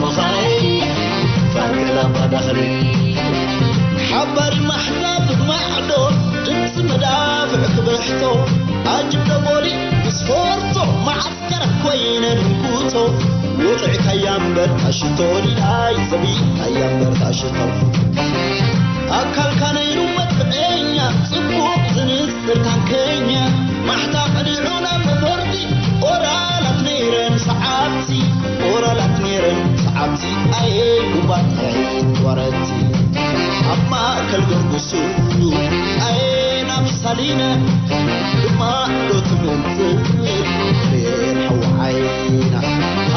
መኻይ ፈንቅል ኣባ ዳኽሪ ሓባሪ ማሕዛብ ማዕዶ ድምፂ መዳፍዕ ክብሕቶ ኣጅብ ደቦሊ ብስፖርቶ መዓስከር ኮይነ ንንኩቶ ውቕዕ ካያ እምበር ታሽቶ ሊላይ ዘቢ ካያ እምበር ታሽቶ ኣካልካ ነይሩ መጥቅዐኛ ጽቡቕ ዝንጽር ታንከኛ ማሕታ ቀዲዑና ፈፈርቲ ኦራላት ነይረን ሰዓብቲ ኦራላት ነይረን ሰዓብቲ ኣየ ጉባኤ ወረቲ ኣብ ማእከል ገርጉሱ ኣየ ናብ ሳሊነ ድማ ዶ ትመጽእ ሬን ሓወዓይና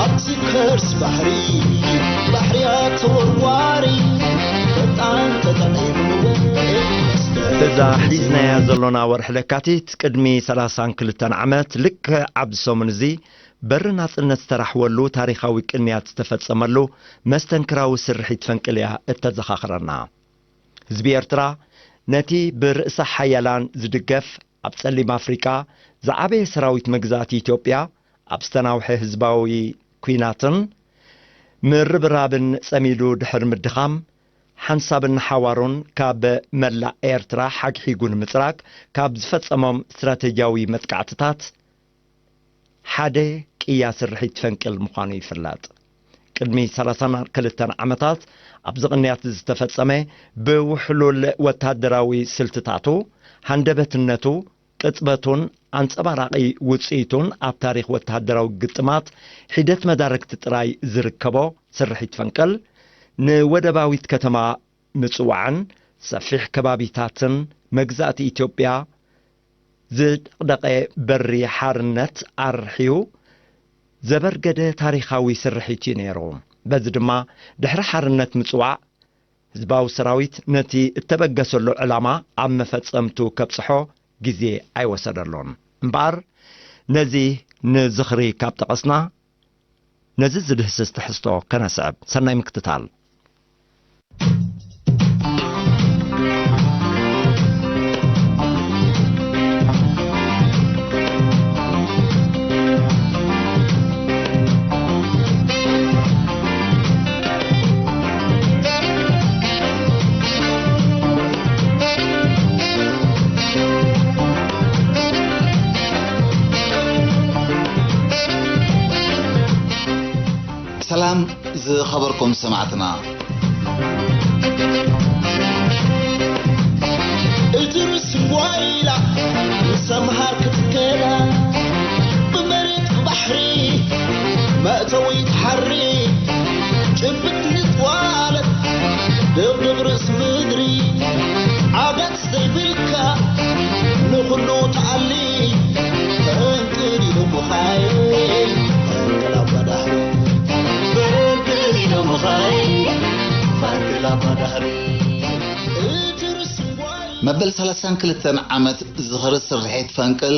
ኣብቲ ከርስ ባሕሪ ባሕርያ ተወርዋሪ ፈጣን ተጠቒሙ እዛ ሒዝናያ ዘሎና ወርሒ ለካቲት ቅድሚ ሰላሳን ክልተን ዓመት ልክዕ ኣብዚ ሰሙን እዚ በሪ ናጽነት ዝተራሕወሉ ታሪኻዊ ቅንያት ዝተፈጸመሉ መስተንክራዊ ስርሒት ፈንቅል እያ እተዘኻኽረና። ህዝቢ ኤርትራ ነቲ ብርእሰ ሓያላን ዝድገፍ ኣብ ጸሊም ኣፍሪቃ ዝዓበየ ሰራዊት መግዛእቲ ኢትዮጵያ ኣብ ዝተናውሐ ህዝባዊ ኲናትን ምርብራብን ጸሚዱ ድሕሪ ምድኻም ሓንሳብን ሓዋሩን ካብ መላእ ኤርትራ ሓግሒጉ ንምጽራግ ካብ ዝፈጸሞም ስትራተጂያዊ መጥቃዕትታት ሓደ ቅያ ስርሒት ፈንቅል ምዃኑ ይፍለጥ። ቅድሚ ሰላሳን ክልተን ዓመታት ኣብዚ ቅንያት ዝተፈጸመ ብውሕሉል ወተሃደራዊ ስልትታቱ፣ ሃንደበትነቱ፣ ቅጽበቱን ኣንጸባራቒ ውጽኢቱን ኣብ ታሪኽ ወተሃደራዊ ግጥማት ሒደት መዳርግቲ ጥራይ ዝርከቦ ስርሒት ፈንቅል፣ ንወደባዊት ከተማ ምጽዋዕን ሰፊሕ ከባቢታትን መግዛእቲ ኢትዮጵያ ዝደቕደቐ በሪ ሓርነት ኣርሕዩ ዘበርገደ ታሪኻዊ ስርሒት እዩ ነይሩ። በዚ ድማ ድሕሪ ሓርነት ምጽዋዕ ህዝባዊ ሰራዊት ነቲ እተበገሰሉ ዕላማ ኣብ መፈጸምቱ ከብጽሖ ግዜ ኣይወሰደሉን። እምበኣር ነዚ ንዝኽሪ ካብ ጠቐስና ነዚ ዝድህስስ ትሕዝቶ ከነስዕብ። ሰናይ ምክትታል። ሰላም ዝኸበርኩም ሰማዕትና። እድርስ ጓይላ ምስ ኣምሃር ክትከላ፣ ብመሬት ብባሕሪ መእተዊ ትሓሪ፣ ጭብጥ ንጥዋለት ደብደብ ርእስ ምድሪ፣ ዓጋት ዘይብልካ ንኹሉ ተኣሊ ፈንቅል ኢሉ ምኻይ ፈንቅል ኣባ ዳህሪ ፈንቅል ኢሉ ምኻይ ፈንቅል ኣባ ዳህሪ እቲ ርስዋይ መበል ሰላሳን ክልተን ዓመት ዝኽሪ ስርሒት ፈንቅል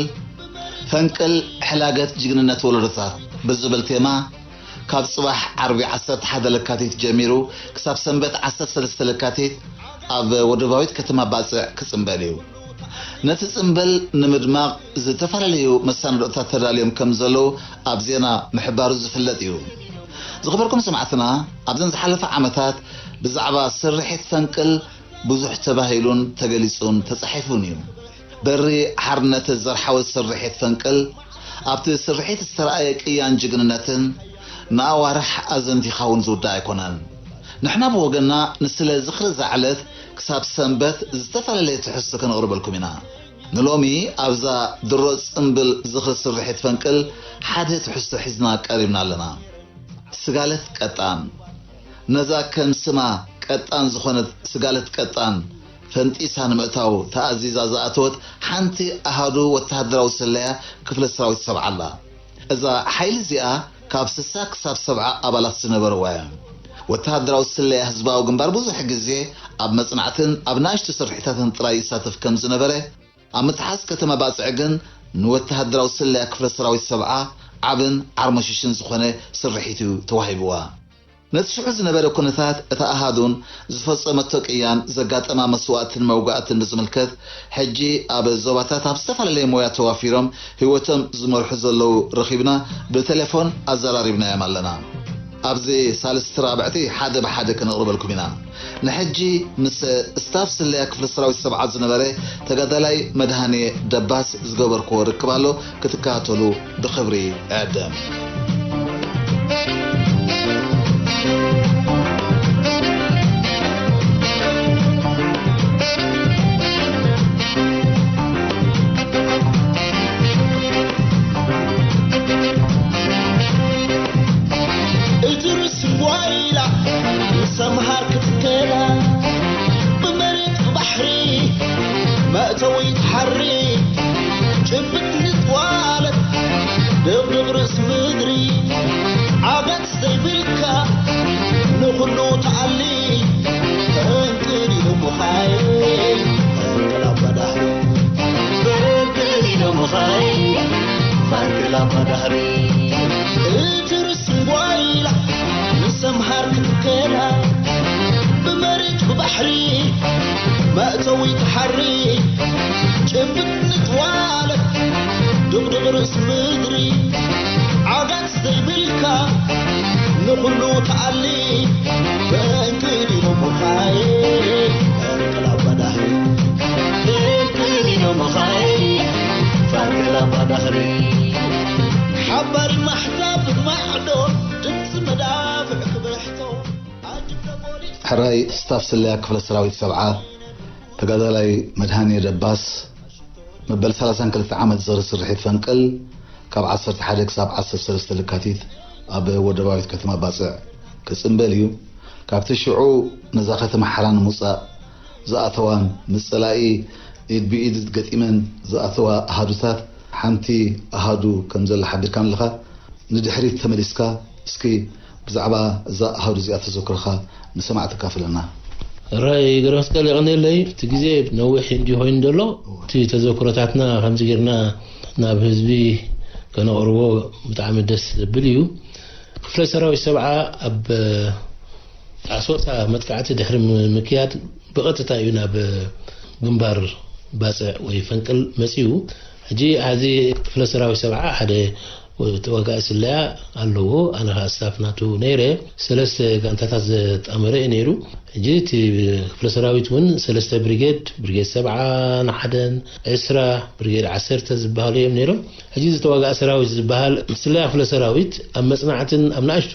ፈንቅል ሕላገት ጅግንነት ወለዶታት ብዝብል ቴማ ካብ ጽባሕ ዓርቢ ዓሰርተ ሓደ ለካቲት ጀሚሩ ክሳብ ሰንበት ዓሰርተ ሰለስተ ለካቲት ኣብ ወደባዊት ከተማ ባጽዕ ክጽንበል እዩ። ነቲ ጽንበል ንምድማቕ ዝተፈላለዩ መሰናዶታት ተዳልዮም ከም ዘለዉ ኣብ ዜና ምሕባሩ ዝፍለጥ እዩ። ዝኸበርኩም ሰማዕትና፣ ኣብዘን ዝሓለፋ ዓመታት ብዛዕባ ስርሒት ፈንቅል ብዙሕ ተባሂሉን ተገሊጹን ተጻሒፉን እዩ። በሪ ሓርነት ዘርሓወ ስርሒት ፈንቅል ኣብቲ ስርሒት ዝተረኣየ ቅያን ጅግንነትን ንኣዋርሕ ኣዘንቲኻ እውን ዝውዳእ ኣይኮነን። ንሕና ብወገንና ንስለ ዝኽሪ እዛ ዕለት ክሳብ ሰንበት ዝተፈላለየ ትሕዝቶ ከነቕርበልኩም ኢና። ንሎሚ ኣብዛ ድሮ ጽምብል ዝኽሪ ስርሒት ፈንቅል ሓደ ትሕዝቶ ሒዝና ቀሪብና ኣለና። ስጋለት ቀጣን። ነዛ ከም ስማ ቀጣን ዝኾነት ስጋለት ቀጣን ፈንጢሳ ንምእታው ተኣዚዛ ዝኣተወት ሓንቲ ኣሃዱ ወተሃደራዊ ስለያ ክፍለ ሰራዊት ሰብዓ ኣላ። እዛ ሓይሊ እዚኣ ካብ ስሳ ክሳብ ሰብዓ ኣባላት ዝነበርዋ እያ። ወተሃደራዊ ስለያ ህዝባዊ ግንባር ብዙሕ ግዜ ኣብ መጽናዕትን ኣብ ንኣሽቱ ስርሒታትን ጥራይ ይሳተፍ ከም ዝነበረ፣ ኣብ ምትሓዝ ከተማ ባጽዕ ግን ንወተሃደራዊ ስለያ ክፍለ ሰራዊት ሰብዓ ዓብን ዓርሞሽሽን ዝኾነ ስርሒት እዩ ተዋሂብዋ። ነቲ ሽዑ ዝነበረ ኩነታት እታ ኣሃዱን ዝፈጸመቶ ቅያን ዘጋጠማ መስዋእትን መውጋእትን ብዝምልከት፣ ሕጂ ኣብ ዞባታት ኣብ ዝተፈላለየ ሞያ ተዋፊሮም ህይወቶም ዝመርሑ ዘለዉ ረኺብና ብቴሌፎን ኣዘራሪብናዮም ኣለና። ኣብዚ ሳልስቲ ራብዕቲ ሓደ ብሓደ ከነቕርበልኩም ኢና። ንሕጂ ምስ ስታፍ ስለያ ክፍለ ሰራዊት ሰብዓ ዝነበረ ተጋዳላይ መድሃኔ ደባስ ዝገበርክዎ ርክብ ኣሎ፣ ክትከታተሉ ብኽብሪ እዕድም። እትርስ ጓይላ ንሰምሃር ክትከላ ብመሬት ብባሕሪ መእተዊ ትሓሪ ጭብጥ ንጥዋለት ደብድብ ርእስ ምድሪ ዓገት ዘይብልካ ንኹሉ ተኣሊ ፈንቅል ኢሉ ምኻይ ፈንቅል ኣባዳህሪ ፈንቅል ኢሉ ምኻይ ፈንቅል ኣባዳህሪ እትርስ ጓይላ ንሰምሃር ክትከላ ብመሬት ብባሕሪ መእተዊ ትሓሪ ጭብጥ ንጥዋለት ድቕድቕ ርእስ ምድሪ ዓጋት ዘይብልካ ንኹሉ ተኣሊ ፈንቅል ኢሉ ምኻይ ፈንቅል ኣባዳህሪ ፈንቅል ኢሉ ምኻይ ፈንቅል ኣባዳህሪ ሓባሪ ማሕዛብ ማዕዶ ድምፂ መዳፍዕ ክብሕቶ ኣጅብ ደቦሊ ሕራይ ስታፍ ስለያ ክፍለ ሰራዊት ሰብዓ ተጋዳላይ መድሃኔ ደባስ መበል ሰላሳን ክልተ ዓመት ዝኽሪ ስርሒት ፈንቅል ካብ ዓሰርተ ሓደ ክሳብ ዓሰርተ ሰለስተ ለካቲት ኣብ ወደባዊት ከተማ ባጽዕ ክጽንበል እዩ። ካብቲ ሽዑ ነዛ ከተማ ሓራ ንምውጻእ ዝኣተዋን ምስ ጸላኢ ኢድ ብኢድ ገጢመን ዝኣተዋ ኣሃዱታት ሓንቲ ኣሃዱ ከም ዘላ ሓቢርካን ኣለኻ። ንድሕሪት ተመሊስካ እስኪ ብዛዕባ እዛ ኣሃዱ እዚኣ ተዘክሮኻ ንሰማዕቲ ኣካፍለና። ራይ ገረመስቀል የቐንየለይ። እቲ ግዜ ነዊሕ እንዲ ኮይኑ ዘሎ እቲ ተዘክሮታትና ከምዚ ጌርና ናብ ህዝቢ ከነቕርቦ ብጣዕሚ ደስ ዘብል እዩ። ክፍለ ሰራዊት ሰብዓ ኣብ ኣሶሳ መጥቃዕቲ ድሕሪ ም- ምክያድ ብቐጥታ እዩ ናብ ግንባር ባጽዕ ወይ ፈንቅል መጺኡ። ሕጂ ኣብዚ ክፍለ ሰራዊት ሰብዓ ሓደ ተዋጋኢ ስለያ ኣለዎ። ኣነ ኸዓ ስታፍ ናቱ ነይረ። ሰለስተ ጋንታታት ዘጣመረ እዩ ነይሩ። ሕጂ እቲ ክፍለ ሰራዊት እውን ሰለስተ ብሪጌድ፣ ብሪጌድ ሰብዓ ንሓደን ዕስራ፣ ብሪጌድ ዓሰርተ ዝበሃሉ እዮም ነይሮም። ሕጂ ዝተዋጋእ ሰራዊት ዝበሃል ስለያ ክፍለ ሰራዊት ኣብ መጽናዕትን ኣብ ንኣሽቱ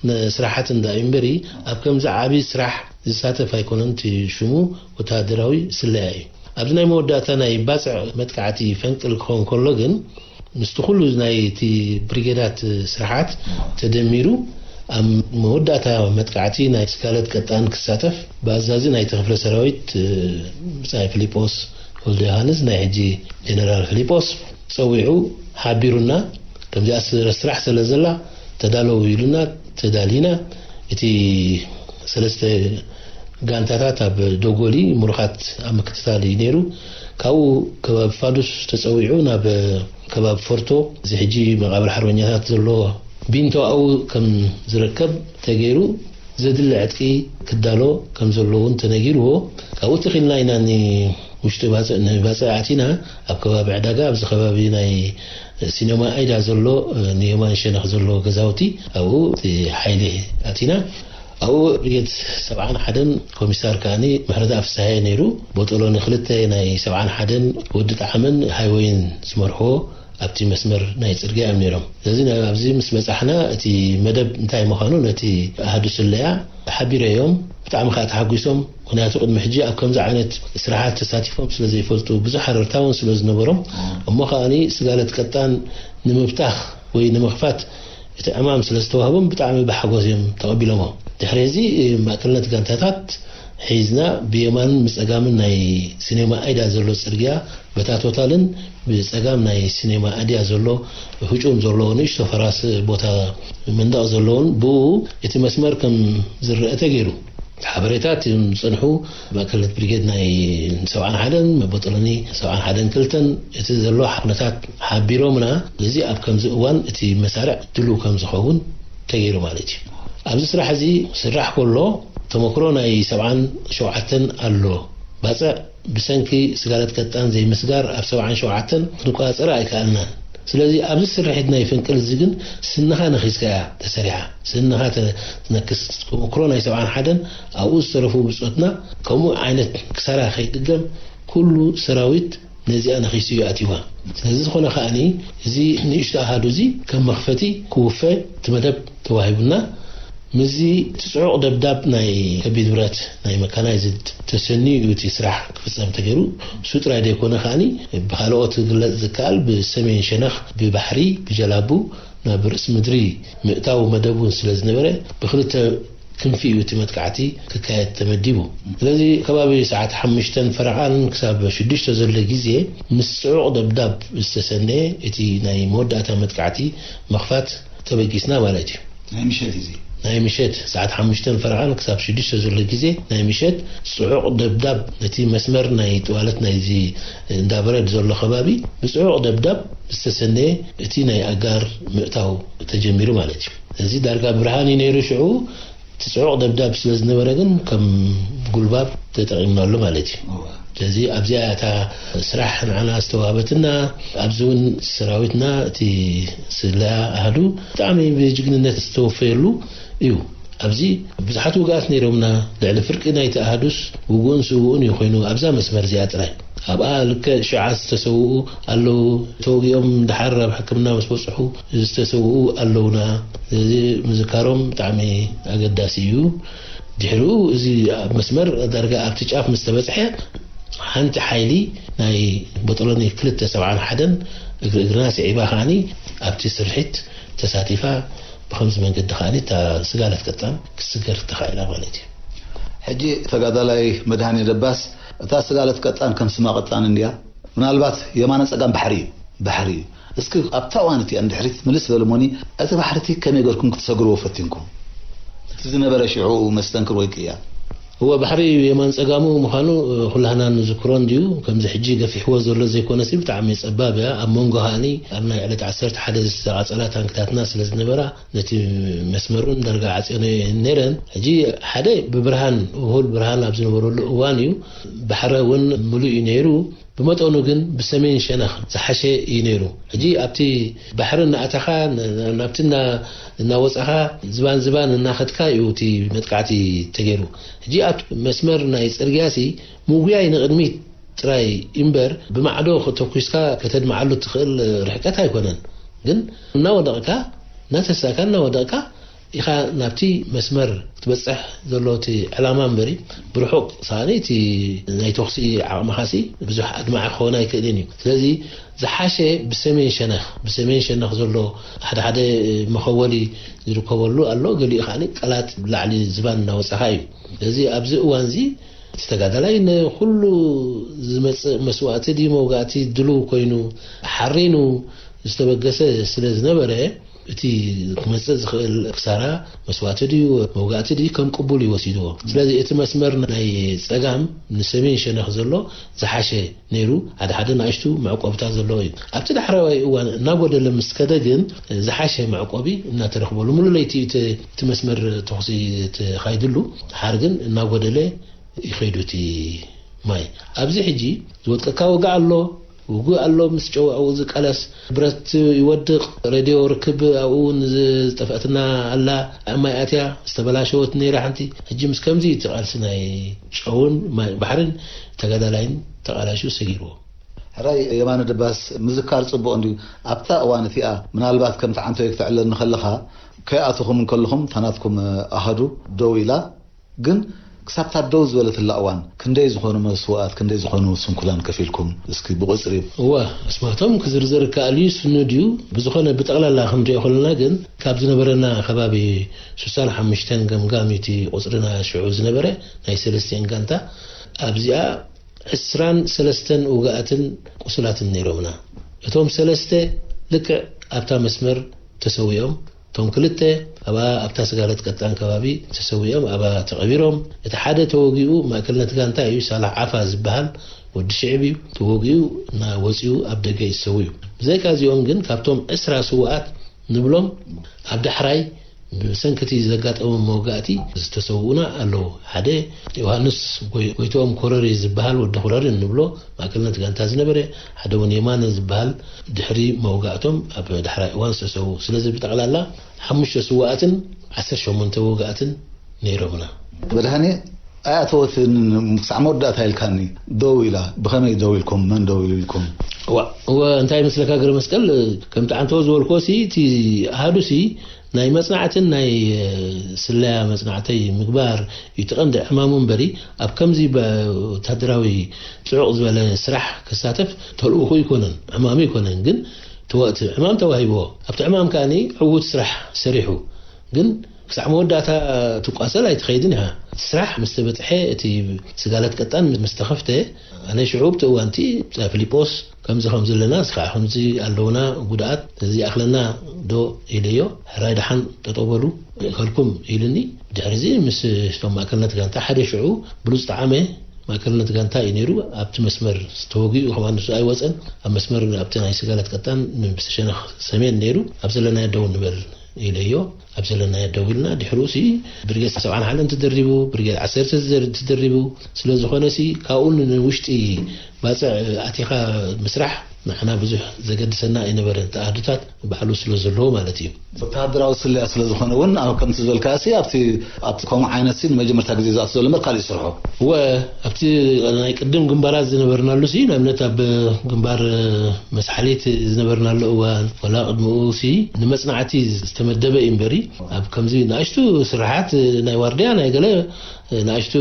ን- ስራሓት እንዳ እዩ እምበሪ ኣብ ከምዚ ዓቢ ስራሕ ዝሳተፍ ኣይኮነን። እቲ ሽሙ ወተሃደራዊ ስለያ እዩ። ኣብዚ ናይ መወዳእታ ናይ ባጽዕ መጥቃዕቲ ፈንቅል ክኸውን ከሎ ግን ምስቲ ኩሉ ናይ እቲ ብሪጌዳት ስራሓት ተደሚሩ ኣብ መወዳእታ መጥቃዕቲ ናይ ስጋለት ቀጣን ክሳተፍ ብኣዛዚ ናይቲ ክፍለ ሰራዊት ብጻይ ፊሊጶስ ወልደ ዮሃንስ ናይ ሕጂ ጀነራል ፊሊጶስ ጸዊዑ ሓቢሩና ከምዚኣ ስረ- ስራሕ ስለ ዘላ ተዳለው ኢሉና ተዳሊና እቲ ሰለስተ ጋንታታት ኣብ ዶጎሊ ምሩኻት ኣብ ምክትታል እዩ ነይሩ። ካብኡ ከባቢ ፋዱስ ተጸዊዑ ናብ ከባቢ ፎርቶ እዚ ሕጂ መቓብር ሓርበኛታት ዘሎ ቢንቶ ኣብኡ ከም ዝረከብ ተገይሩ ዘድሊ ዕጥቂ ክዳሎ ከም ዘሎ እውን ተነጊርዎ። ካብኡ ተኺልና ኢና ንውሽጢ ባጽዕ ንባጽዕ ኣቲና ኣብ ከባቢ ዕዳጋ ኣብዚ ከባቢ ናይ ሲነማ ኣይዳ ዘሎ ንየማን ሸነኽ ዘሎ ገዛውቲ ኣብኡ እቲ ሓይሊ ኣቲና ኣብኡ ብርጌድ ሰብዓን ሓደን ኮሚሳር ከኣኒ ምሕረተኣብ ፍስሃየ ነይሩ። ቦጦሎኒ ክልተ ናይ ሰብዓን ሓደን ወዲ ጣዕምን ሃይወይን ዝመርሕዎ ኣብቲ መስመር ናይ ጽርግያ እዮም ነይሮም። ስለዚ ናብ ኣብዚ ምስ በጻሕና እቲ መደብ እንታይ ምዃኑ ነቲ ኣሃዱ ስለያ ሓቢረዮም። ብጣዕሚ ከኣ ተሓጒሶም። ምኽንያቱ ቅድሚ ሕጂ ኣብ ከምዚ ዓይነት ስራሓት ተሳቲፎም ስለ ዘይፈልጡ ብዙሕ ሃረርታ እውን ስለ ዝነበሮም እሞ ከኣኒ ስጋለት ቀጣን ንምብታኽ ወይ ንምኽፋት እቲ ዕማም ስለ ዝተዋህቦም ብጣዕሚ ብሓጎስ እዮም ተቐቢሎሞ። ድሕሪ እዚ ማእከልነት ጋንታታት ሒዝና ብየማንን ብጸጋምን ናይ ሲኔማ ኣይዳ ዘሎ ጽርግያ በታ ቶታልን ብጸጋም ናይ ሲኔማ ኣድያ ዘሎ ህጩም ዘለዎ ንእሽቶ ፈራስ ቦታ መንደቕ ዘለዎን ብኡ እቲ መስመር ከም ዝረአ ተገይሩ። ሓበሬታት እዮም ዝጸንሑ። ማእከልነት ብሪጌድ ናይ ሰብዓን ሓደን መበጠለኒ ሰብዓን ሓደን ክልተን እቲ ዘሎ ኩነታት ሓቢሮምና። ስለዚ ኣብ ከምዚ እዋን እቲ መሳርዕ ድሉው ከም ዝኸውን ተገይሩ ማለት እዩ። ኣብዚ ስራሕ እዚ ስራሕ ከሎ ተመክሮ ናይ ሰብዓን ሸውዓተን ኣሎ። ባጽዕ ብሰንኪ ስጋለት ቀጣን ዘይምስጋር ኣብ ሰብዓን ሸውዓተን ክንቆጻጸር ኣይከኣልናን። ስለዚ ኣብዚ ስርሒት ናይ ፍንቅል እዚ ግን ስንኻ ነኺስካ እያ ተሰሪሓ። ስንኻ ተነክስ። ተመክሮ ናይ ሰብዓን ሓደን ኣብኡ ዝተረፉ ብጾትና ከምኡ ዓይነት ክሳራ ከይድገም ኩሉ ሰራዊት ነዚኣ ነኺሱ እዩ ኣትይዋ። ስለዚ ዝኾነ ከኣኒ እዚ ንእሽቶ ኣሃዱ እዚ ከም መኽፈቲ ክውፈ እቲ መደብ ተዋሂቡና። ምስዚ እቲ ጽዑቕ ደብዳብ ናይ ከቢድ ብረት ናይ መካናይዝድ ተሰንዩ እዩ እቲ ስራሕ ክፍጸም ተገይሩ። እሱ ጥራይ ዘይኮነ ከኣኒ ብኻልኦት ክግለጽ ዝከኣል ብሰሜን ሸነኽ ብባሕሪ ብጀላቡ ናብ ርእሲ ምድሪ ምእታው መደብ እውን ስለ ዝነበረ ብክልተ ክንፊ እዩ እቲ መጥቃዕቲ ክካየድ ተመዲቡ። ስለዚ ከባቢ ሰዓት ሓሙሽተን ፈረቓን ክሳብ ሽዱሽተ ዘሎ ግዜ ምስ ጽዑቕ ደብዳብ ዝተሰነየ እቲ ናይ መወዳእታ መጥቃዕቲ ምኽፋት ተበጊስና ማለት እዩ። ናይ ምሸት እዩ። ናይ ምሸት ሰዓት ሓሙሽተን ፈረቓን ክሳብ ሽዱሽተ ዘሎ ግዜ ናይ ምሸት ጽዑቕ ደብዳብ ነቲ መስመር ናይ ጥዋለት ናይዚ እንዳበረድ ዘሎ ከባቢ ብጽዑቕ ደብዳብ ዝተሰነየ እቲ ናይ ኣጋር ምእታው ተጀሚሩ ማለት እዩ። እዚ ዳርጋ ብርሃን እዩ ነይሩ ሽዑ። እቲ ጽዑቕ ደብዳብ ስለ ዝነበረ ግን ከም ጉልባብ ተጠቒምናሉ ማለት እዩ። እዋ። ስለዚ ኣብዚኣ እታ ስራሕ ንዓና ዝተዋህበትና፣ ኣብዚ እውን ሰራዊትና እቲ ስለያ ኣሃዱ ብጣዕሚ ብጅግንነት ዝተወፈየሉ እዩ። ኣብዚ ብዙሓት ውግኣት ነይሮምና። ልዕሊ ፍርቂ ናይቲ ኣሃዱስ ውጉእን ስውኡን እዩ ኮይኑ ኣብዛ መስመር እዚኣ ጥራይ። ኣብኣ ልክዕ ሽዓ ዝተሰውኡ ኣለዉ። ተወጊኦም ድሓር ኣብ ሕክምና ምስ በጽሑ ዝተሰውኡ ኣለዉና። እዚ ምዝካሮም ብጣዕሚ ኣገዳሲ እዩ። ድሕሪኡ እዚ ኣብ መስመር ዳርጋ ኣብቲ ጫፍ ምስ ተበጽሐ ሓንቲ ሓይሊ ናይ ቦጦሎኒ ክልተ ሰብዓን ሓደን እግሪ እግርና ስዒባ ከኣኒ ኣብቲ ስርሒት ተሳቲፋ ብኸምዚ መንገዲ ከኣኒ እታ ስጋለት ቀጣን ክትስገር ተኻኢላ ማለት እዩ። ሕጂ ተጋዳላይ መድሃኔ ደባስ እታ ስጋለት ቀጣን ከም ስማ ቀጣን እንድያ። ምናልባት የማነ ጸጋም ባሕሪ እዩ፣ ባሕሪ እዩ። እስኪ ኣብታ እዋን እቲኣ ንድሕሪት ምልስ በሉ እሞኒ፣ እቲ ባሕሪ እቲ ከመይ ገርኩም ክትሰግርዎ ፈቲንኩም? እቲ ዝነበረ ሽዑ መስተንክር ወይ ቅያ። እወ፣ ባሕሪ የማን ጸጋሙ ምዃኑ ኩላህና ንዝክሮ እንድዩ። ከምዚ ሕጂ ገፊሕዎ ዘሎ ዘይኮነሲ ብጣዕሚ ጸባብ እያ። ኣብ መንጎ ከኣኒ ኣብ ናይ ዕለት ዓሰርተ ሓደ ዝተቓጸላ ታንክታትና ስለ ዝነበራ ነቲ መስመር እውን ዳርጋ ዓጽዮን ነይረን። ሕጂ ሓደ ብብርሃን፣ ውሁድ ብርሃን ኣብ ዝነበረሉ እዋን እዩ። ባሕረ እውን ምሉእ እዩ ነይሩ። ብመጠኑ ግን ብሰሜን ሸነኽ ዝሓሸ እዩ ነይሩ። ሕጂ ኣብቲ ባሕሪ እናኣተኻ፣ ን-፣ ናብቲ እና-፣ እናወጻኻ፣ ዝባን ዝባን እናኸድካ እዩ እቲ መጥቃዕቲ ተገይሩ። ሕጂ ኣብ መስመር ናይ ጽርግያሲ ምጉያይ ንቕድሚት ጥራይ እምበር፣ ብማዕዶ ተኩስካ ከተድምዓሉ ትኽእል ርሕቀት ኣይኮነን። ግን እናወደቕካ፣ እናተሳእካ፣ እናወደቕካ ኢኻ ናብቲ መስመር ክትበጽሕ ዘሎ እቲ ዕላማ እምበሪ፣ ብርሑቕ ሳኒ እቲ ናይ ተኹሲ ዓቕምኻሲ ብዙሕ ኣድማዒ ክኸውን ኣይክእልን እዩ። ስለዚ ዝሓሸ ብሰሜን ሸነኽ፣ ብሰሜን ሸነኽ ዘሎ ሓደ ሓደ መኸወሊ ዝርከበሉ ኣሎ፣ ገሊኡ ከኣ ቀላጥ ላዕሊ ዝባን እናወጻኻ እዩ። ስለዚ ኣብዚ እዋንዚ እቲ ተጋዳላይ ንኹሉ ዝመጽእ መስዋእቲ ድዩ መውጋእቲ ድሉው ኮይኑ ሓሪኑ ዝተበገሰ ስለ ዝነበረ፣ እቲ ክመጽእ ዝኽእል ክሳራ መስዋእቲ ድዩ መውጋእቲ ድዩ ከም ቅቡል እዩ ወሲድዎ። ስለዚ እቲ መስመር ናይ ጸጋም ንሰሜን ሸነኽ ዘሎ ዝሓሸ ነይሩ፣ ሓደ ሓደ ንኣሽቱ መዕቆብታት ዘለዎ እዩ። ኣብቲ ዳሕረዋይ እዋን እናጎደለ ምስ ከደ ግን ዝሓሸ መዕቆቢ እናተረኽበሉ፣ ሙሉ ለይቲ እቲ እቲ መስመር ተኹሲ ተኻይድሉ፣ ድሓር ግን እናጎደለ ይኸይዱ እቲ ማይ። ኣብዚ ሕጂ ዝወድቀካ ውግእ ኣሎ፣ ውግእ ኣሎ፣ ምስ ጨው ኣብኡ ዝቃለስ ብረት ይወድቕ፣ ሬድዮ ርክብ ኣብኡ እውን ዝጠፍአትና ኣላ፣ ኣብ ማይ ኣትያ ዝተበላሸወት ነይራ ሓንቲ። ሕጂ ምስ ከምዚ እቲ ቃልሲ ናይ ጨውን ማይ ባሕርን ተጋዳላይን ተቓላሹ ሰጊርዎ። ሕራይ የማነ ደባስ፣ ምዝካር ጽቡቕ እንድዩ። ኣብታ እዋን እቲኣ ምናልባት ከምቲ ዓንቶይ ክትዕለኒ ከለኻ፣ ከይኣተኹም እንከለኹም እታ ናትኩም ኣሃዱ ደው ኢላ፣ ግን ክሳብታ ደው ዝበለትላ እዋን ክንደይ ዝኾኑ መስዋእት፣ ክንደይ ዝኾኑ ስንኩላን ከፊልኩም? እስኪ ብቑጽሪ። እወ፣ ኣስማቶም ክዝርዝር ይከኣል እዩ፣ ስኑ ድዩ? ብዝኾነ ብጠቕላላ ክንሪኦ ከለና ግን ካብ ዝነበረና ከባቢ ሱሳን ሓሙሽተን ገምጋም እቲ ቁጽርና ሽዑ ዝነበረ ናይ ሰለስቲኤን ጋንታ ኣብዚኣ ዕስራን ሰለስተን ውግኣትን ቁሱላትን ነይሮምና። እቶም ሰለስተ ልክዕ ኣብታ መስመር ተሰዊኦም፣ እቶም ክልተ ኣብኣ ኣብታ ስጋለት ቀጣን ከባቢ ተሰዊኦም ኣብኣ ተቐቢሮም። እቲ ሓደ ተወጊኡ ማእከልነት ጋንታ እዩ፣ ሳላሕ ዓፋ ዝበሃል ወዲ ሽዕብ እዩ። ተወጊኡ እና ወፂኡ ኣብ ደገ እዩ ተሰዊኡ። ብዘይካ እዚኦም ግን ካብቶም ዕስራ ስውኣት ንብሎም ኣብ ዳሕራይ ብሰንኪ እቲ ዘጋጠሞም መወጋእቲ ዝተሰውኡና ኣለዉ። ሓደ ዮሃንስ ጎይ-፣ ጎይትኦም ኮረሪ ዝበሃል ወዲ ኮረሪ እንብሎ ማእከልነት ጋንታ ዝነበረ፣ ሓደ እውን የማነ ዝበሃል ድሕሪ መወጋእቶም ኣብ ዳሕራይ እዋን ዝተሰውኡ። ስለዚ ብጠቕላላ ሓሙሽተ ስውኣትን ዓሰርተ ሸሞንተ ወጋእትን ነይሮምና። መድሃኔ ኣያተወትን ክሳዕ መወዳእታ ኢልካኒ፣ ደው ኢላ። ብኸመይ ደው ኢልኩም? መን ደው ኢሉ ኢልኩም? እዋ፣ እወ፣ እንታይ ይመስለካ ገረ መስቀል፣ ከምቲ ዓንተወ ዝበልክዎ ሲ፣ እቲ ኣሃዱ ሲ፣ ናይ መጽናዕትን ናይ፣ እ፣ ስለያ መጽናዕተይ ምግባር እዩ እቲ ቀንዲ ዕማሙ እምበሪ፣ ኣብ ከምዚ በ-፣ ወታደራዊ ጽዑቕ ዝበለ ስራሕ ክሳተፍ ተልእኾ ኣይኮነን፣ ዕማሙ ኣይኮነን። ግን ተወ-፣ እቲ ዕማም ተዋሂብዎ። ኣብቲ ዕማም ከኣኒ ዕዉት ስራሕ ሰሪሑ። ግን ክሳዕ መወዳእታ ትቋሰል ኣይትኸይድን ኢኻ። እቲ ስራሕ ምስ ተበጽሐ፣ እቲ ስጋለት ቀጣን ምስ ተኸፍተ፣ ኣነ ሽዑ ኣብቲ እዋንቲ፣ "ፊሊጶስ፣ ከምዚ ከምዚ ኣለና፣ እዚ ከዓ ከምዚ ኣለውና፣ ጉድኣት እዚ ይኣኽለና ዶ?" ኢለዮ። "ሕራይ ደሓን ጠጠው በሉ፣ ይእከልኩም" ኢሉኒ። ድሕሪ እዚ ምስ እቶም ማእከልነት ጋንታ ሓደ ሽዑ ብሉጽ ጠዓመ ማእከልነት ጋንታ እዩ ነይሩ። ኣብቲ መስመር ተወጊኡ ከማን ንሱ ኣይወጸን። ኣብ መስመር ኣብቲ ናይ ስጋለት ቀጣን ብዝተሸነኽ ሰሜን ነይሩ። "ኣብ ዘለናዮ ደው ንበል" ኢለዮ። ኣብ ዘለናዮ ደው ኢልና፣ ድሕሪኡ ሲ ብርጌድ ሰብዓን ሓደን ተደሪቡ፣ ብርጌድ ዓሰርተ ተደር-፣ ተደሪቡ። ስለ ዝኾነ ሲ ካብኡ ንውሽጢ ባጽዕ ኣቲኻ ምስራሕ ንዓና ብዙሕ ዘገድሰና ኣይነበረን፣ ተኣድታት ባዕሉ ስለ ዘለዎ ማለት እዩ። ወተሃደራዊ ስለያ ስለ ዝኾነ እውን፣ ኣብ ከምቲ ዝበልካ ሲ ኣብቲ፣ ኣብቲ ከምኡ ዓይነት ሲ ንመጀመርታ ግዜ ዝኣቱ ዘሎ እምበር ካልእ ይሰርሖ። እወ፣ ኣብቲ ናይ ቅድም ግንባራት ዝነበርናሉ ሲ፣ ንኣብነት ኣብ ግንባር መስሓሊት ዝነበርናሉ እዋን፣ ወላ ቅድሚኡ ሲ ንመጽናዕቲ ዝተመደበ እዩ እምበሪ፣ ኣብ ከምዚ ንኣሽቱ ስራሓት ናይ ዋርድያ፣ ናይ ገለ ንኣሽቱ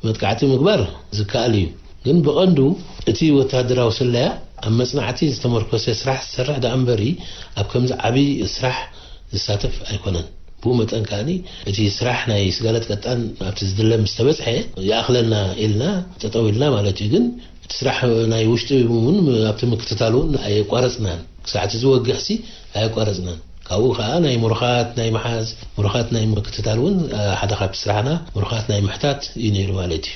መጥቃዕቲ ምግባር ዝከኣል እዩ። ግን ብቐንዱ እቲ ወተሃደራዊ ስለያ ኣብ መጽናዕቲ ዝተመርኮሰ ስራሕ ዝሰርሕ ደኣ እምበሪ፣ ኣብ ከምዚ ዓቢ ስራሕ ዝሳተፍ ኣይኮነን። ብኡ መጠን ከኣኒ እቲ ስራሕ ናይ ስጋለት ቀጣን ኣብቲ ዝድለ ምስ ተበጽሐ ይኣኽለና ኢልና ጠጠው ኢልና ማለት እዩ። ግን እቲ ስራሕ ናይ ውሽጢ እውን ኣብቲ ምክትታል እውን ኣየቋረጽናን። ክሳዕ እቲ ዝወግሕ ሲ ኣየቋረጽናን። ካብኡ ከኣ ናይ ምሩኻት ናይ ምሓዝ፣ ምሩኻት ናይ ምክትታል እውን፣ እ፣ ሓደ ካብቲ ስራሕና ምሩኻት ናይ ምሕታት እዩ ነይሩ ማለት እዩ።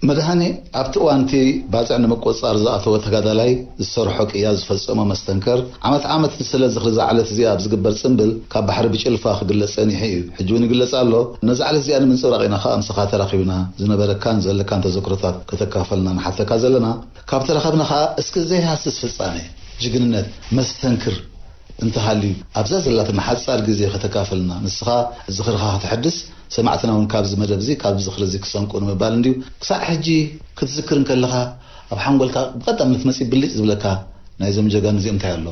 መድሃኔ፣ ኣብቲ እዋን እቲ ባጽዕ ንምቁጽጻር ዝኣተወ ተጋዳላይ ዝሰርሖ ቅያ ዝፈጸሞ መስተንክር፣ ዓመት ዓመት ንስለ ዝኽሪ እዛ ዕለት እዚኣ ኣብ ዝግበር ጽምብል ካብ ባሕሪ ብጭልፋ ክግለጽ ጸኒሑ እዩ። ሕጂ እውን ይግለጽ ኣሎ። ነዛ ዕለት እዚኣ ንምንጽብራቕ ኢና ከኣ ምሳኻ ተራኺብና። ዝነበረካን ዘለካን ተዘክሮታት ከተካፈልና ንሓተካ ዘለና። ካብ ተራኸብና ከኣ እስኪ ዘይሃስስ ፍጻሜ፣ ጅግንነት፣ መስተንክር እንተሃልዩ ኣብዛ ዘላትና ሓጻር ግዜ ከተካፍልና፣ ንስኻ ዝኽርኻ ከተሐድስ፣ ሰማዕትና እውን ካብዚ መደብ እዚ፣ ካብዚ ዝኽሪ እዚ ክሰንቁ ንምባል እንድዩ። ክሳዕ ሕጂ ክትዝክር እንከለኻ ኣብ ሓንጎልካ ብቐዳምነት መጺኡ ብልጭ ዝብለካ ናይዞም ጀጋኑ እዚኦም እንታይ ኣሎ?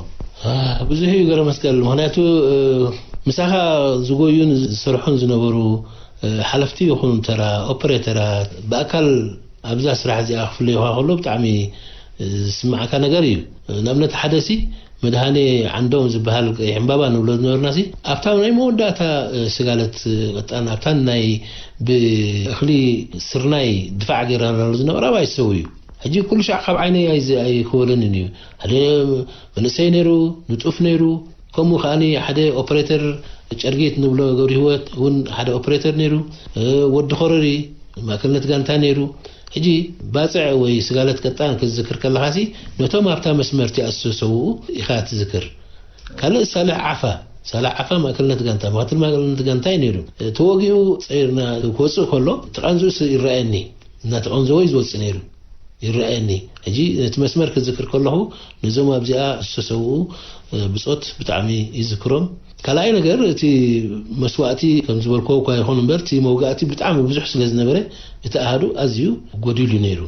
አ፣ ብዙሕ እዩ ገረ መስቀል። ምኽንያቱ፣ እ፣ ምሳኻ ዝጎዩን ዝሰርሑን ዝነበሩ፣ እ፣ ሓለፍቲ ይኹን ተራ ኦፐሬተራት ብኣካል ኣብዛ ስራሕ እዚኣ ክፍለዩኻ ከሎ ብጣዕሚ ዝስምዓካ ነገር እዩ። ንኣብነት ሓደ ሲ መድሃኔ ዓንዶም ዝበሃል ቀይሕ ዕምባባ ንብሎ ዝነበርና ሲ ኣብታ ናይ መወዳእታ፣ እ፣ ስጋለት፣ እ፣ ቀጣን ኣብታን ናይ ብእኽሊ ስርናይ ድፋዕ ገይርናሉ ዝነበረ ኣብኣ ይሰው እዩ። ሕጂ ኩሉ ሻዕ ካብ ዓይነይ ኣይዝ-፣ ኣይክወለንን እዩ። ሓደ መንእሰይ ነይሩ፣ ንጡፍ ነይሩ፣ ከምኡ ከኣኒ ሓደ ኦፐሬተር ጨርጊት ንብሎ ገብረ ህይወት እውን ሓደ ኦፐሬተር ነይሩ፣ እ፣ ወዲ ኮረሪ ማእከልነት ጋንታ ነይሩ። ሕጂ ባጽዕ ወይ ስጋለት ቀጣን ክትዝክር ከለኻሲ ነቶም ኣብታ መስመር እቲኣ ዝተሰውኡ ኢኻ ትዝክር። ካልእ ሳልሕ ዓፋ፣ ሳልሕ ዓፋ ማእከልነት ጋንታ፣ ምክትል ማእከልነት ጋንታ እዩ ነይሩ። ተወጊኡ ጸይርና ክወጽእ ከሎ እቲ ቃንዝኡስ ይረኣየኒ፣ እናተቐንዘወ እዩ ዝወጽእ ነይሩ። ይረኣየኒ። ሕጂ ነቲ መስመር ክዝክር ከለኹ ነዞም ኣብዚኣ ዝተሰውኡ፣ እ፣ ብጾት ብጣዕሚ ይዝክሮም። ካልኣይ ነገር እቲ መስዋእቲ ከም ዝበልክዎ እኳ ይኹን እምበር እቲ መውጋእቲ ብጣዕሚ ብዙሕ ስለ ዝነበረ እቲ ኣሃዱ ኣዝዩ ጎዲሉ ነይሩ።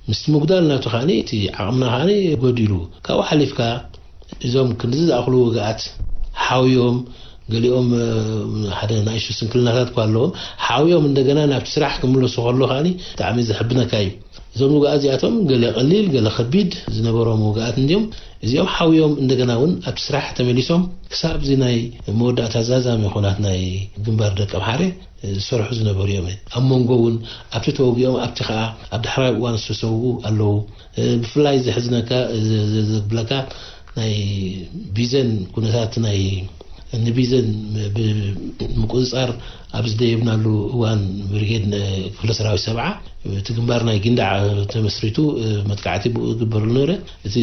ምስቲ ምጉዳል ናቱ ከኣኒ እቲ ዓቕምና ከኣኒ ጎዲሉ። ካብኡ ሓሊፍካ እዞም ክንድዚ ዝኣኽሉ ውግኣት ሓውዮም፣ ገሊኦም፣ እ፣ ሓደ ንኣሽቱ ስንክልናታት እኳ ኣለዎም፣ ሓውዮም እንደገና ናብቲ ስራሕ ክምለሱ ከሎ ከኣኒ ብጣዕሚ ዘሕብነካ እዩ። እዞም ውግኣት እዚኣቶም ገለ ቀሊል፣ ገለ ከቢድ ዝነበሮም ውግኣት እንድዮም። እዚኦም ሓውዮም እንደገና እውን ኣብቲ ስራሕ ተመሊሶም ክሳብ እዚ ናይ መወዳእታ ዛዛሚ ኹናት ናይ ግንባር ደቀምሓረ ዝሰርሑ ዝነበሩ እዮም። ኣብ መንጎ እውን ኣብቲ ተወጊኦም ኣብቲ ከኣ ኣብ ዳሕራይ እዋን ዝተሰውኡ ኣለዉ። ብፍላይ ዘሕዝነካ፣ ዘ-፣ ዘ-፣ ዘብለካ ናይ ቢዘን ኩነታት ናይ ንቢዘን ብ-፣ ምቁጽጻር ኣብ ዝደየብናሉ እዋን ብርጌድ ነ-፣ ክፍለ ሰራዊት ሰብዓ እቲ ግንባር ናይ ጊንዳዕ ተመስሪቱ መጥቃዕቲ ብኡ ዝግበረሉ ነበረ። እቲ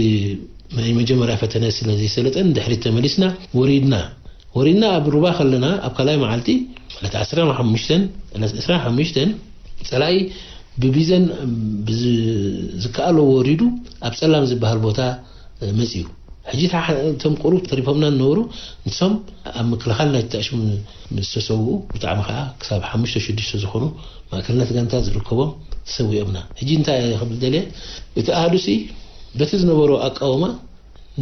ናይ መጀመርያ ፈተነ ስለ ዘይሰለጠን ድሕሪት ተመሊስና ወሪድና። ወሪድና ኣብ ሩባ ከለና ኣብ ካልኣይ መዓልቲ ዕለት ዓሰርተ ሓሙሽተ ዕለት ዕስራን ሓሙሽተን ጸላኢ ብቢዘን ብዝ- ዝከኣሎ ወሪዱ ኣብ ጸላም ዝበሃል ቦታ መጽዩ። ሕጂ እታ ሐ- እቶም ቁሩብ ተሪፎምና ዝነበሩ ንሶም ኣብ ምክልኻል ናይቲ ተዕሽሙ ዝተሰውኡ ብጣዕሚ ከዓ ክሳብ ሓሙሽተ ሽዱሽተ ዝኾኑ ማእከልነት ጋንታ ዝርከቦም ተሰዊኦምና። ሕጂ እንታይ ክብል ደልየ፣ እቲ ኣሃዱሲ በቲ ዝነበሮ ኣቃውማ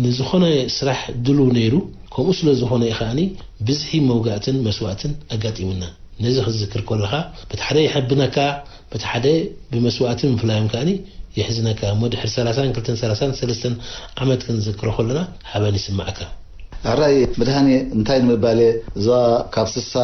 ንዝኾነ ስራሕ ድሉው ነይሩ። ከምኡ ስለ ዝኾነ እዩ ከኣኒ ብዝሒ መውጋእትን መስዋእትን ኣጋጢሙና። ነዚ ክትዝክር ከለኻ በቲ ሓደ ይሕብነካ፣ በቲ ሓደ ብመስዋእቲ ምፍላዮም ከኣኒ የሕዝነካ። እሞ ድሕሪ ሰላሳን ክልተን ሰላሳን ሰለስተን ዓመት ክንዝክሮ ከለና ሓበን ይስማዓካ። ሕራይ መድሃኔ፣ እንታይ ንምባል እየ፣ እዛ ካብ ስሳ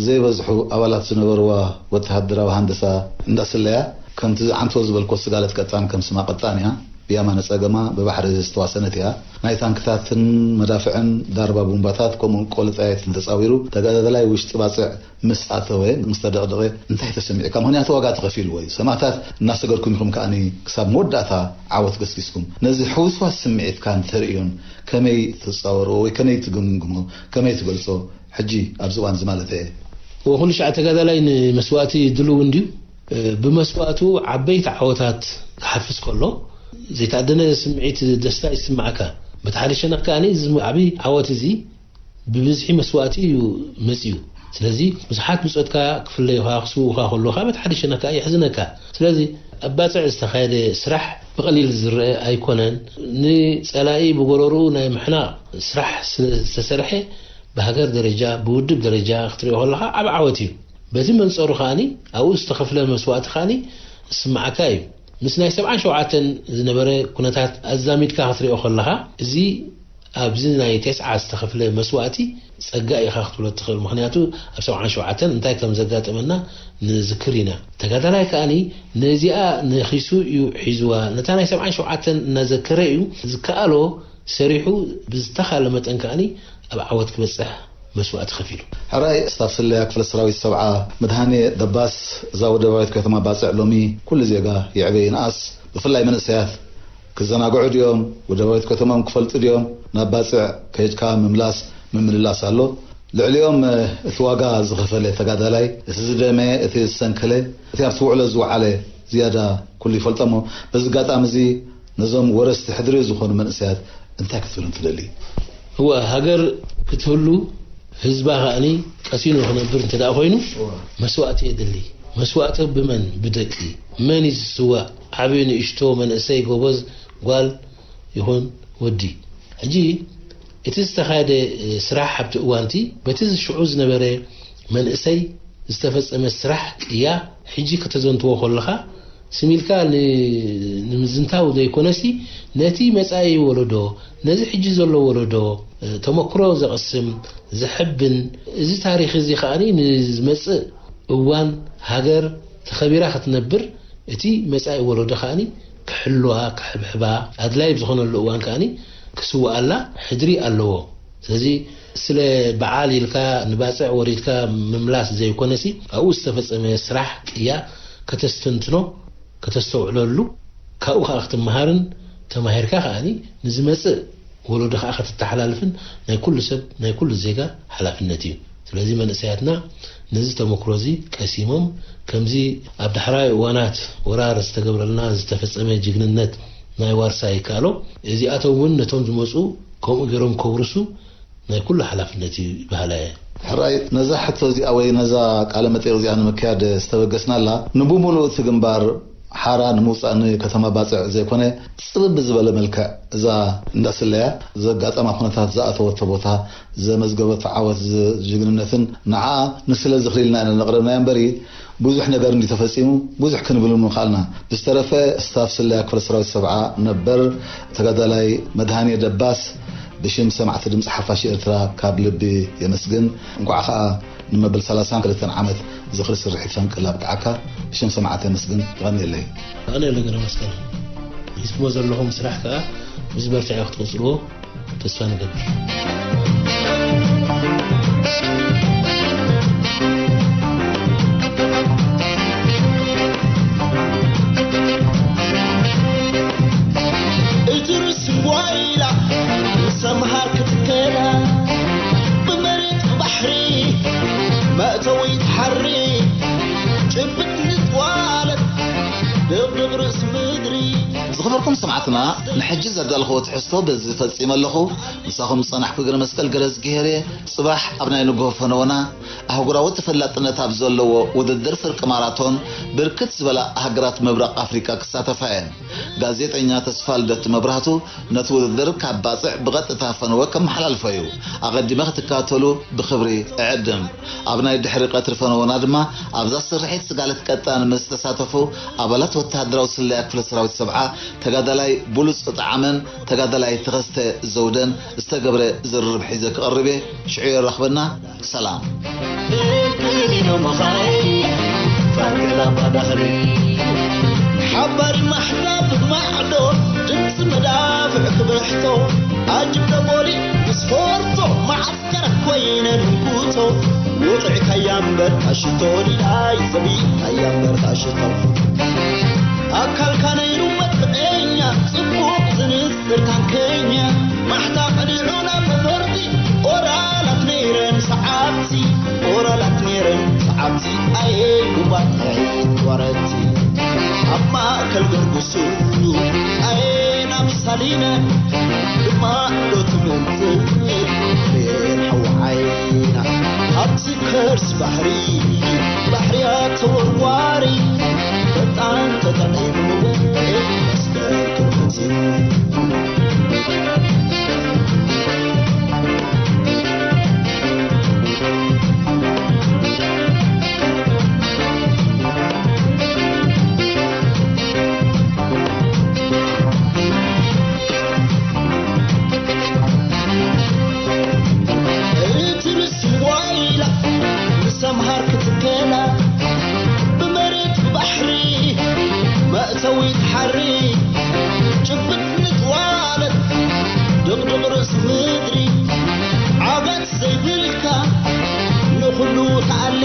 ዘይበዝሑ ኣባላት ዝነበርዋ ወተሃደራዊ ሃንደሳ እንዳስለያ፣ ከምቲ ዝዓንቶ ዝበልኮ ስጋለት ቀጣን ከም ስማ ቀጣን እያ። ብያማነ ጸገማ ብባሕሪ ዝተዋሰነት እያ። ናይ ታንክታትን መዳፍዕን ዳርባ ቡምባታት ከምኡ ቆልጻየትን ተጻዊሩ ተጋዳላይ ውሽጢ ባጽዕ ምስ ኣተወ፣ ምስ ተደቕደቐ እንታይ ተሰሚዑካ? ምኽንያቱ ዋጋ ተኸፊልዎ እዩ። ሰማእታት እናሰገድኩም ኢኹም ከኣኒ ክሳብ መወዳእታ ዓወት ገስጊስኩም። ነዚ ሕውስዋስ ስምዒትካን ተርእዮን ከመይ ትጻወርዎ ወይ ከመይ ትግምግሞ? ከመይ ትገልጾ? ሕጂ ኣብዚ እዋን እዚ ማለት እየ። ወኩሉ ሻዕ ተጋዳላይ ንመስዋእቲ ድልው እንድዩ። ብመስዋእቱ ዓበይቲ ዓወታት ክሓፍስ ከሎ ዘይተኣደነ ስምዒት ደስታ ይስማዓካ። በቲ ሓደ ሸነኽ ከኣ እዚ ዓብዪ ዓወት እዚ ብብዝሒ መስዋእቲ እዩ መጺኡ። ስለዚ ብዙሓት ብጾትካ ክፍለዩኻ ክስውኡኻ ከለኻ በቲ ሓደ ሸነኽ ከኣ የሕዝነካ። ስለዚ ኣብ ባጽዕ ዝተኻየደ ስራሕ ብቐሊል ዝረአ ኣይኮነን። ንጸላኢ ብጎረርኡ ናይ ምሕናቕ ስራሕ ስለ ዝተሰርሐ ብሃገር ደረጃ ብውድብ ደረጃ ክትሪኦ ከለኻ ዓብ ዓወት እዩ። በዚ መንጸሩ ከኣኒ ኣብኡ ዝተኸፍለ መስዋእቲ ከኣኒ ዝስምዓካ እዩ። ምስ ናይ ሰብዓን ሸውዓተን ዝነበረ ኩነታት ኣዛሚድካ ክትሪኦ ከለኻ እዚ ኣብዚ ናይ ተስዓ ዝተኸፍለ መስዋእቲ ጸጋ ኢኻ ክትብሎ ትኽእል። ምኽንያቱ ኣብ ሰብዓን ሸውዓተን እንታይ ከም ዘጋጠመና ንዝክር ኢና። ተጋዳላይ ከኣኒ ነዚኣ ነኺሱ እዩ ሒዝዋ። ነታ ናይ ሰብዓን ሸውዓተን እናዘከረ እዩ ዝከኣሎ ሰሪሑ ብዝተኻለ መጠን ከኣኒ ኣብ ዓወት ክበጽሕ መስዋእቲ ከፊሉ። ሕራይ ስታፍ ስለያ ክፍለ ሰራዊት ሰብዓ መድሃኔ ደባስ፣ እዛ ወደባዊት ከተማ ባጽዕ ሎሚ ኩሉ ዜጋ ይዕበ ይንኣስ፣ ብፍላይ መንእሰያት ክዘናግዑ ድዮም? ወደባዊት ከተሞም ክፈልጡ ድዮም? ናብ ባጽዕ ከይድካ ምምላስ ምምልላስ ኣሎ። ልዕሊኦም እቲ ዋጋ ዝኸፈለ ተጋዳላይ፣ እቲ ዝደመየ፣ እቲ ዝሰንከለ፣ እቲ ኣብቲ ውዕሎ ዝወዓለ ዝያዳ ኩሉ ይፈልጦ እሞ፣ በዚ ኣጋጣሚ እዚ ነዞም ወረስቲ ሕድሪ ዝኾኑ መንእሰያት እንታይ ክትብሎም ትደሊ? እወ፣ ሃገር ክትህሉ ህዝባ ከኣኒ ቀሲኑ ክነብር እንተ ደኣ ኮይኑ መስዋእቲ የድሊ። መስዋእቲ ብመን? ብደቂ። መን እዩ ዝስዋእ? ዓብዪ ንእሽቶ፣ መንእሰይ፣ ጎበዝ፣ ጓል ይኹን ወዲ። ሕጂ እቲ ዝተኻየደ ስራሕ ኣብቲ እዋንቲ በቲ ሽዑ ዝነበረ መንእሰይ ዝተፈጸመ ስራሕ ቅያ ሕጂ ከተዘንትዎ ከለኻ ስሚልካ ን- ንምዝንታው ዘይኮነሲ ነቲ መጻኢ ወለዶ ነዚ ሕጂ ዘሎ ወለዶ ተመክሮ ዘቕስም ዘሕብን እዚ ታሪኽ እዚ ከኣ ንዝመጽእ እዋን ሃገር ተኸቢራ ክትነብር እቲ መጻኢ ወለዶ ከኣ ክሕልዋ ክሕብሕባ ኣድላይ ብዝኾነሉ እዋን ከኣ ክስውኣላ ሕድሪ ኣለዎ። ስለዚ ስለ በዓል ኢልካ ንባጽዕ ወሪድካ ምምላስ ዘይኮነሲ ኣብኡ ዝተፈጸመ ስራሕ ቅያ ከተስተንትኖ ከተስተውዕለሉ ካብኡ ከዓ ክትመሃርን ተማሂርካ ከዓኒ ንዝመፅእ ወለዶ ከዓ ከተተሓላልፍን ናይ ኩሉ ሰብ ናይ ኩሉ ዜጋ ሓላፍነት እዩ። ስለዚ መንእሰያትና ነዚ ተመክሮ እዚ ቀሲሞም ከምዚ ኣብ ዳሕራይ እዋናት ወራር ዝተገብረልና ዝተፈፀመ ጅግንነት ናይ ዋርሳይ ይከኣሎ እዚኣቶም እውን ነቶም ዝመፁ ከምኡ ገይሮም ከውርሱ ናይ ኩሉ ሓላፍነት እዩ ይበሃላ እየ። ሕራይ ነዛ ሕቶ እዚኣ ወይ ነዛ ቃለ መጠይቕ እዚኣ ንምክያድ ዝተበገስናላ ንብሙሉእ እቲ ግንባር ሓራ ንምውፃእ ንከተማ ባፅዕ ዘይኮነ ፅብብ ብዝበለ መልክዕ እዛ እንዳስለያ ዘጋጠማ ኩነታት ዝኣተወቶ ቦታ ዘመዝገበቶ ዓወት ዝ- ጅግንነትን ንዓ ንስለ ዝኽሊልና ኢና ነቕረብናዮ እምበሪ ብዙሕ ነገር እንዲ ተፈጺሙ ብዙሕ ክንብል ምኻልና ብዝተረፈ ስታፍ ስለያ ክፍለ ሰራዊት ሰብዓ ነበር ተጋዳላይ መድሃኔ ደባስ ብሽም ሰማዕቲ ድምፂ ሓፋሽ ኤርትራ ካብ ልቢ የመስግን። እንኳዕ ኸኣ ንመበል ሰላሳን ክልተን ዓመት ዝኽሪ ስርሒት ፈንቅል ኣብቅዓካ። ብሽም ሰማዕቲ የመስግን። የቐንየለይ። ኣነ ለገረ መስቀል ሒዝኩሞ ዘለኹም ስራሕ ከኣ ምስ በርትዐ ክትቕጽልዎ ተስፋ ንገብር። እጅር ስንጓይላ ሰምሃር ክትከላ ክቡርኩም ሰማዕትና፣ ንሕጂ ዘዳለኽዎ ትሕዝቶ በዚ ፈጺመ ኣለኹ። ምሳኹም ዝጸናሕኩ እግረ መስቀል ገረዝግሄር እየ። ጽባሕ ኣብ ናይ ንግሆ ፈነወና ኣህጉራዊ ተፈላጥነት ኣብ ዘለዎ ውድድር ፍርቂ ማራቶን ብርክት ዝበላ ሃገራት ምብራቕ ኣፍሪቃ ክሳተፋ እየን። ጋዜጠኛ ተስፋ ልደት መብራህቱ ነቲ ውድድር ካብ ባጽዕ ብቐጥታ ፈነወ ከመሓላልፎ እዩ። ኣቐዲመ ክትከታተሉ ብኽብሪ እዕድም። ኣብ ናይ ድሕሪ ቀትሪ ፈነወና ድማ ኣብዛ ስርሒት ስጋለት ቀጣን ምስ ዝተሳተፉ ኣባላት ወተሃደራዊ ስለያ ክፍለ ሰራዊት ሰብዓ ተጋዳላይ ብሉጽ ጠዓመን ተጋዳላይ ተኸስተ ዘውደን ዝተገብረ ዝርርብ ሒዘ ክቐርብ እየ። ሽዑ የራኽበና። ሰላም። ሓባሪ ማሕላ ብማዕዶ ድምፂ መዳፍዕ ክብሕቶ፣ ኣጅብ ደቦሊ ብስፖርቶ መዓስከር ኮይነ ንንኩቶ። ውቕዕካያ እምበር ታሽቶ ሊላይ ዘቢካያ እምበር ታሽቶ። ኣካልካ ነይሩ መጥዕኛ ጽቡቕ ዝንጽር ታንከኛ። ማሕታ ቀዲዑ ናብ ነፈርቲ ኦራላት ነይረን ሰዓብቲ፣ ኦራላት ነይረን ሰዓብቲ። ኣየ ጉባጣይ ወረቲ ኣብ ማእከል ገርጉሱ ኣየ ናብ ሳሊና ድማ ዶ ትምንጽል ሬን ሓዊ ዓይና ኣብቲ ከርስ ባሕሪ ባሕርያ ተወርዋሪ ፈጣን ተጠቒሙ መስቀል ክርሕጺ እትርስ ዋይላ ንሰምሃር ክትከላ ብመሬት ብባሕሪ መእተዊ ትሓሪ ጭብጥ ንጥዋለት ድቕድቕ ርእሲ ምድሪ ዓጋት ዘይብልካ ንኹሉ ተኣሊ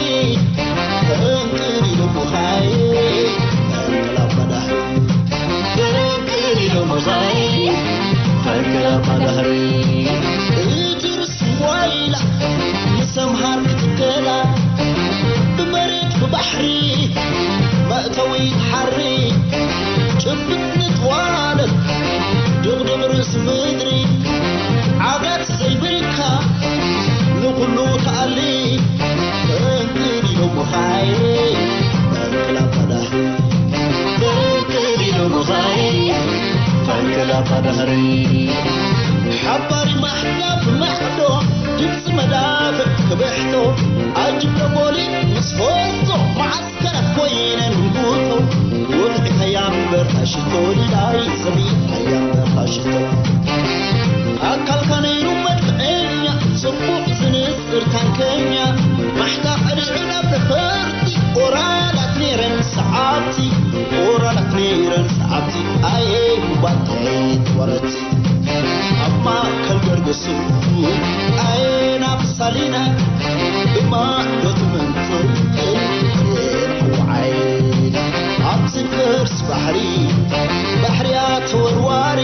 ፈንቅል ኢሎምኻይ ፈንቅል ኣባ ዳህሪ ፈንቅል ኢሎምኻይ ፈንቅል ኣባ ዳህሪ እትርስ ዋይላ ንሰምሃር ክትከላ ብመሬት ብባሕሪ መእተዊ ትሓሪ ጭብጥ ንጥዋለት ድቕድቕ ርእሲ ምድሪ ዓጋት ዘይብልካ ንኹሉ ተኣሊ ፈንቅል ኢሎም ኻይ ፈንቅል ኣባ ዳህሪ ፈንቅል ኢሎም ኻይ ፈንቅል ኣባ ዳህሪ ሓባሪ ማሕላ ብማዕዶ ድምፂ መዳፍዕ ክብሕቶ ኣጅብ ደቦሊ ምስ ፈርቶ መዓስ ከረፍ ኮይነ ንንጉቶ ውቕዕተያ እምበር ታሽቶ ሊላይ ሰቢታያ እምበር ታሽቶ ኣካልካ ነይሩ መጥዕኛ ጽቡቕ ዝንጽር ታንከኛ ማሕታ ቀዲዑ ናብ ነፈርቲ ኦራላት ነይረን ሰዓብቲ ኦራላት ነይረን ሰዓብቲ ኣየ ጉባተይ ወረቲ ኣብ ማእከል ገርግሱ ኣየ ናብ ሳሊና ብማዕዶ ትመንጽል ሬን ሓዊ ዓይና ኣብዚ ከርስ ባሕሪ ባሕርያ ተወርዋሪ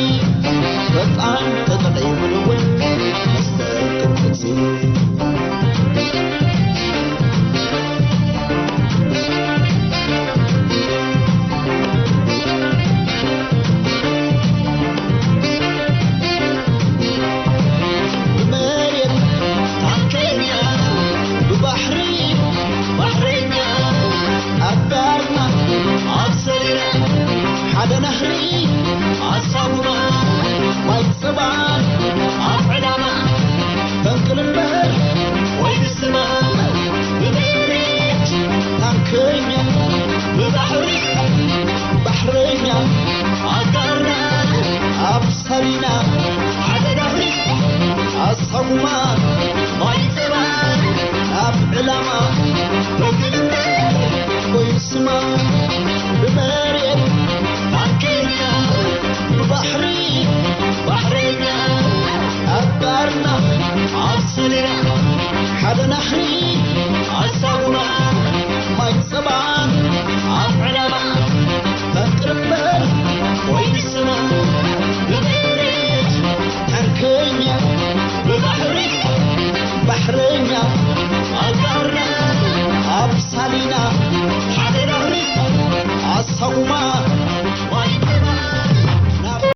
ፈጣን ተጠቒሙ ንውን መስተ ክምጽእ ብመሬት ታንከኛ ብባሕሪ ባሕረኛ ኣብ ባርና ኣብ ሰሪራ ሓደ ነህሪ ኣሳሙና ማይ ጸባን ኣብ ዕላማ ፈንቅል እምበር ወይ ንስማ ብመሬት ታንከኛ ብባሕሪ ባሕረኛ ኣጋርና ኣብ ሰሪና ሓደ ነህሪ ኣሳሙማ ማይ ጸባን ኣብ ዕላማ ፈንቅል እምበር ወይ ንስማ ብመሬት ታንከኛ ብባሕሪ ባሕረኛ ኣብ ባርና ኣብ ሰሪራ ሓደ ነህሪ ኣሳሙና ማይ ጸባን ኣብ ዕላማ ፈንቅል እምበር ወይ ንስማ ብመሬት ታንከኛ